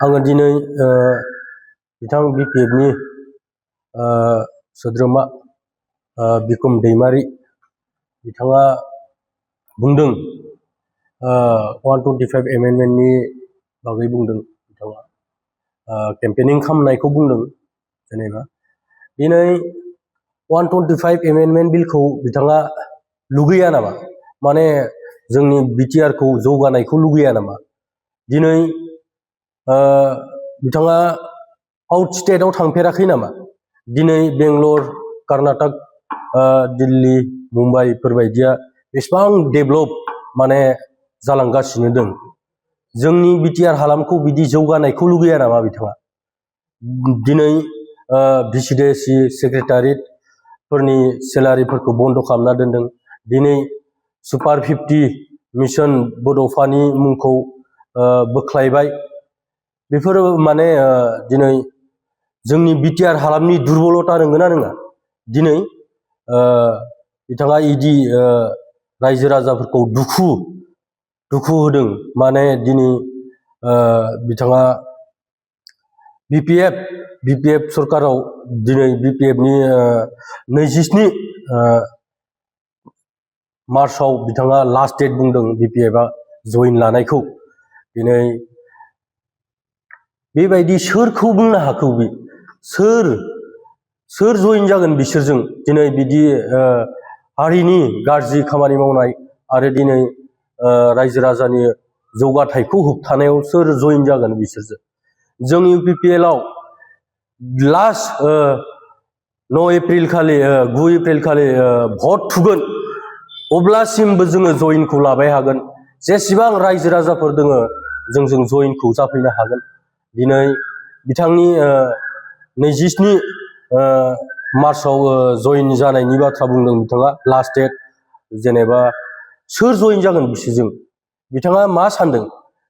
आङो दिनै बिथां बिपिएफनि सोद्रोमा बिक्रम दैमारि बिथाङा बुंदों 125 एमेन्डमेन्टनि बागै बुंदों बिथाङा केम्पेनिं खालामनायखौ बुंदों जेनेबा दिनै 125 एमेन्डमेन्ट बिलखौ बिथाङा लुगैया नामा माने जोंनि बिटिआर खौ जौगानायखौ लुगैया नामा दिनै बिथाङा आउट स्टेटआव थांफेराखै नामा दिनै बेंगलर कर्नाटक दिल्ली मुम्बाइफोरबायदिया बेसेबां डेभेलप माने जालांगासिनो दं जोंनि बिटिआर हालामखौ बिदि जौगानायखौ लुगैया नामा बिथाङा दिनै भिसिडिसि सेक्रेटारियेटफोरनि सेलारिफोरखौ बन्द' खालामना दोनदों दिनै सुपार 50 मिशन बड'फानि मुंखौ बोख्लायबाय बेफोरो माने दिनै जोंनि बिटिआर हालामनि दुरबलता नंगौना नङा दिनै बिथाङा इदि रायजो राजाफोरखौ दुखु होदों माने दिनै बिथाङा बिपिएफ सरकाराव दिनै बिपिएफनि 27 मार्चआव बिथाङा लास्ट डेट बुंदों बिपिएफआ जइन लानायखौ दिनै बेबायदि सोरखौ बुंनो हाखौ बे सोर जइन जागोन बिसोरजों दिनै बिदि हारिनि गाज्रि खामानि मावनाय आरो दिनै रायजो राजानि जौगाथायखौ होबथानायाव सोर जइन जागोन बिसोरजों जों इउपिपिएलआव लास्ट 9 एप्रिल खालि 9 एप्रिल खालि भट थुगोन अब्लासिमबो जोङो जइनखौ लाबाय हागोन जेसेबां रायजो राजाफोर दङ जोंजों जइनखौ जाफैनो हागोन दिनै बिथांनि 27 मार्चआव जइन जानायनि बाथ्रा बुंदों बिथाङा लास्ट डेट जेनेबा सोर जइन जागोन बिसोरजों बिथाङा मा सानदों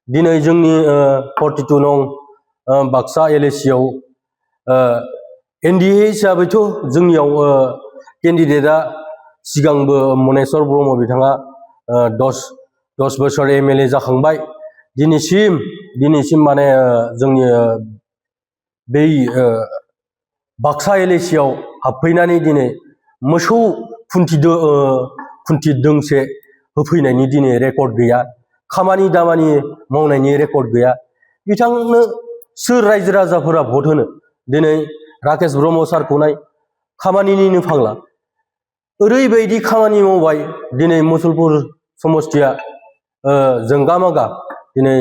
दिनै जोंनि 42 नं बाक्सा एलएसिआव एनडिए हिसाबैथ' जोंनियाव केन्डिडेटआ सिगांबो मनेस्वर ब्रह्म बिथाङा 10 बोसोर एमएलए जाखांबाय दिनैसिम माने जोंनि बै बाक्सा एलएसिआव हाबफैनानै दिनै मोसौ खुन्थि दोंसे होफैनायनि दिनै रेकर्ड गैया खामानि दामानि मावनायनि रेकर्ड गैया बिथांनो सोर रायजो राजाफोरा भट होनो दिनै राकेश ब्रह्म सारखौ नाय खामानिनिनो फाग्ला ओरैबायदि खामानि मावबाय दिनै मुसलपुर समष्टिया जोंगा मागा दिनै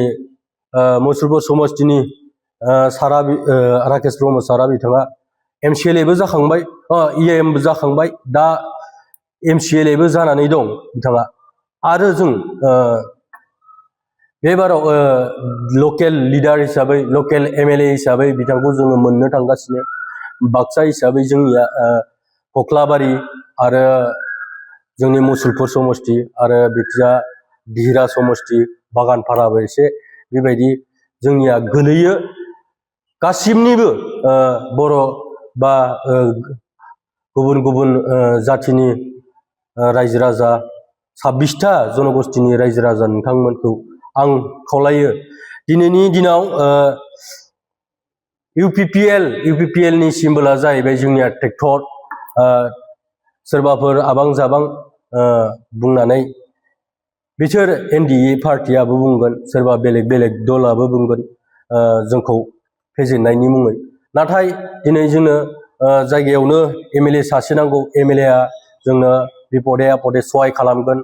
मुसलपुर समष्टिनि सारा राकेश ब्रह्म सारा बिथाङा एमसिएलएबो जाखांबाय इएमबो जाखांबाय दा एमसिएलएबो जानानै दं बिथाङा आरो जों बेबाराव लकेल लिडार हिसाबै लकेल एमएलए हिसाबै बिथांखौ जोङो मोननो थांगासिनो बाक्सा हिसाबै जोंनिया कक्लाबारि आरो जोंनि मुसलपुर समष्टि आरो बिथिजा दिहिरा समष्टि बागानपाराबो एसे बेबायदि जोंनिया गोलैयो गासिबनिबो बर' बा गुबुन जाथिनि रायजो राजा 26टा जनगोष्ठीनि रायजो राजा नोंथांमोनखौ आं खावलायो दिनैनि दिनाव इउपिपिएलनि सिम्बोला जाहैबाय जोंनिया ट्रेक्टर सोरबाफोर आबां जाबां बुंनानै बिसोर एनडिए पार्टियाबो बुंगोन सोरबा बेलेग दलाबो बुंगोन जोंखौ फेजेननायनि मुङै नाथाय दिनै जोंनो जायगायावनो एमएलए सासे नांगौ एमएलएआ जोंनो बिपदे आपदे सहाय खालामगोन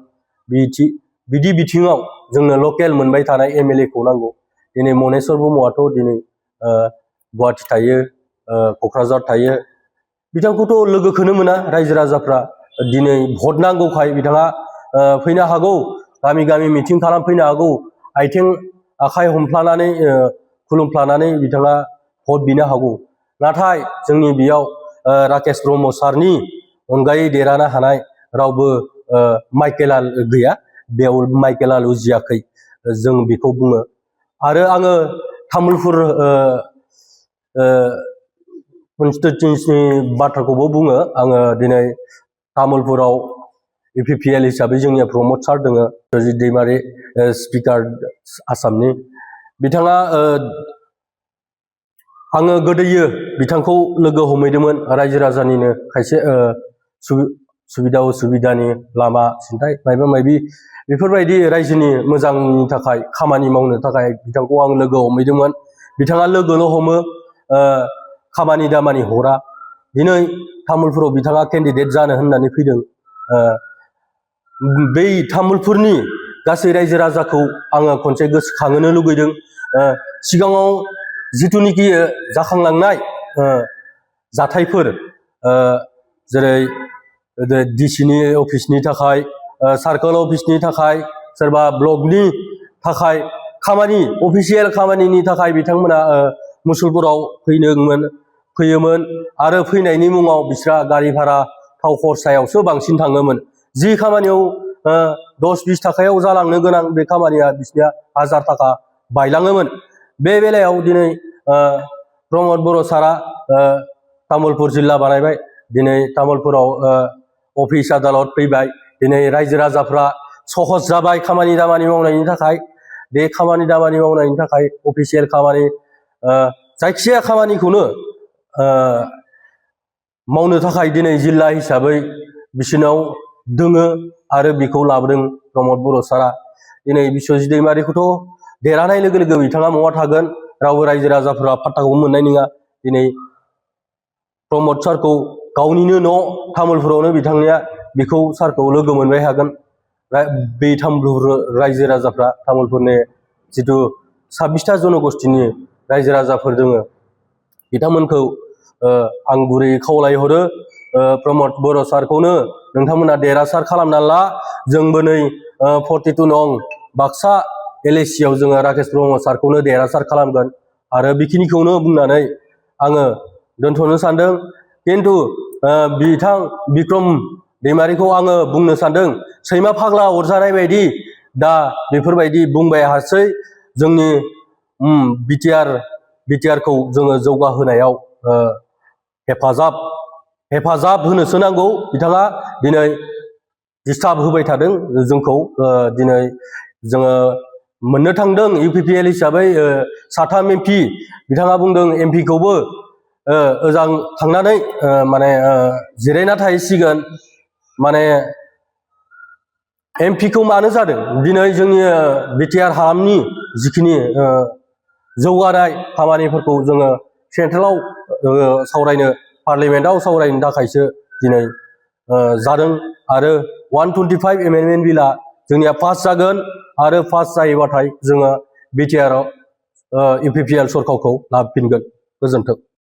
बिदि बिथिङाव जोंनो लकेल मोनबाय थानाय एमएलएखौ नांगौ दिनै मनेस्वर ब्रह्मआथ' दिनै गुवाहाटि थायो क'क्राझार थायो बिथांखौथ' लोगोखौनो मोना रायजो राजाफ्रा दिनै भट नांगौखाय बिथाङा फैनो हागौ गामि मिटिं खालामफैनो हागौ आथिं आखाइ हमफ्लानानै खुलुमफ्लानानै बिथाङा भट बिनो हागौ नाथाय जोंनि बेयाव राकेश ब्रह्म सारनि अनगायै देरहानो हानाय रावबो माइकेला गैया बेयाव माइकेला उजियाखै जों बेखौ बुङो आरो आङो तामुलपुर कनस्टिटुयेन्सिनि बाथ्राखौबो बुङो आङो दिनै तामुलपुराव इउपिपिएल हिसाबै जोंनिया प्रमद सार दङ दैमारि स्पिकार आसामनि बिथाङा आङो गोदोयो बिथांखौ लोगो हमहैदोंमोन रायजो राजानिनो खायसे सुबिदा उसुबिदानि लामा सिनथाय मायबा मायबि बेफोरबायदि रायजोनि मोजांनि थाखाय खामानि मावनो थाखाय बिथांखौ आं लोगो हमहैदोंमोन। बिथाङा लोगोल' हमो, खामानि दामानि हरा। दिनै तामुलपुराव बिथाङा केन्डिडेट जानो होननानै फैदों। बै तामुलपुरनि गासै रायजो राजाखौ आङो खनसे गोसोखांहोनो लुगैदों। सिगाङाव जिथुनिखि जाखांलांनाय जाथायफोर, जेरै डिसिनि अफिसनि थाखाय, सार्कोल अफिसनि थाखाय, सोरबा ब्लकनि थाखाय खामानि, अफिसियेल खामानिनि थाखाय बिथांमोना मुसलपुराव फैयोमोन आरो फैनायनि मुङाव बिस्रा गारि भारा थाव खरसायावसो बांसिन थाङोमोन। जि खामानियाव 10-20 थाखायाव जालांनो गोनां बे खामानिया बिसनिया 1000 थाखा बायलाङोमोन। बे बेलायाव दिनै प्रमद बर' सारा तामुलपुर जिल्ला बानायबाय। दिनै तामुलपुराव अफिस आदालत फैबाय। दिनै रायजो राजाफ्रा सहज जाबाय खामानि दामानि मावनायनि थाखाय। बे खामानि दामानि मावनायनि थाखाय अफिसियेल खामानि, जायखिजाया खामानिखौनो मावनो थाखाय दिनै जिल्ला हिसाबै बिसोरनाव दोङो आरो बेखौ लाबोदों प्रमद बर' सारा। दिनै बिस्वजित दैमारिखौथ' देरहानाय लोगो लोगो बिथाङा महा थागोन रावबो रायजो राजाफोरा पात्ताखौबो मोननाय नङा। दिनै प्रमद सारखौ गावनिनो न' तामुलपुरावनो बिथांनिया बेखौ सारखौ लोगो मोनबाय हागोन। बे तामुलपुर रायजो राजाफ्रा, तामुलपुरनि जिथु 26टा जनगोष्ठीनि रायजो राजाफोर दोङो, बिथांमोनखौ आं गुरैयै खावलायहरो, प्रमद बर' सारखौनो नोंथांमोना देरहासार खालामना ला। जोंबो नै 42 नं बाक्सा LAC आव जोङो राकेश ब्रह्म सारखौनो देरहासार खालामगोन। आरो बेखिनिखौनो बुंनानै आङो दोनथ'नो सानदों। खिन्थु बिथां बिक्रम दैमारिखौ आङो बुंनो सानदों, सैमा फाग्ला अरजानाय बायदि दा बेफोरबायदि बुंबाय हासै। जोंनि बिटिआरखौ जोङो जौगाहोनायाव हेफाजाब होनोसो नांगौ। बिथाङा दिनै डिस्टार्ब होबाय थादों जोंखौ। दिनै जोङो मोननो थांदों UPPL हिसाबै 7 MP। बिथाङा बुंदों MP खौबो ओजों थांनानै माने जिरायना थाहैसिगोन। माने MP खौ मानो जादों? दिनै जोंनि बिटिआर हालामनि जिखिनि जौगानाय खामानिफोरखौ जोङो सेन्ट्रेलाव सावरायनो, पार्लियामेन्टआव सावरायनो थाखायसो दिनै जादों। आरो 125 एमेन्डमेन्ट बिलआ जोंनिया पास जागोन। आरो पास जायोबाथाय जोङो बिटिआरआव UPPL सरकारखौ लाबोफिनगोन। गोजोन्थों।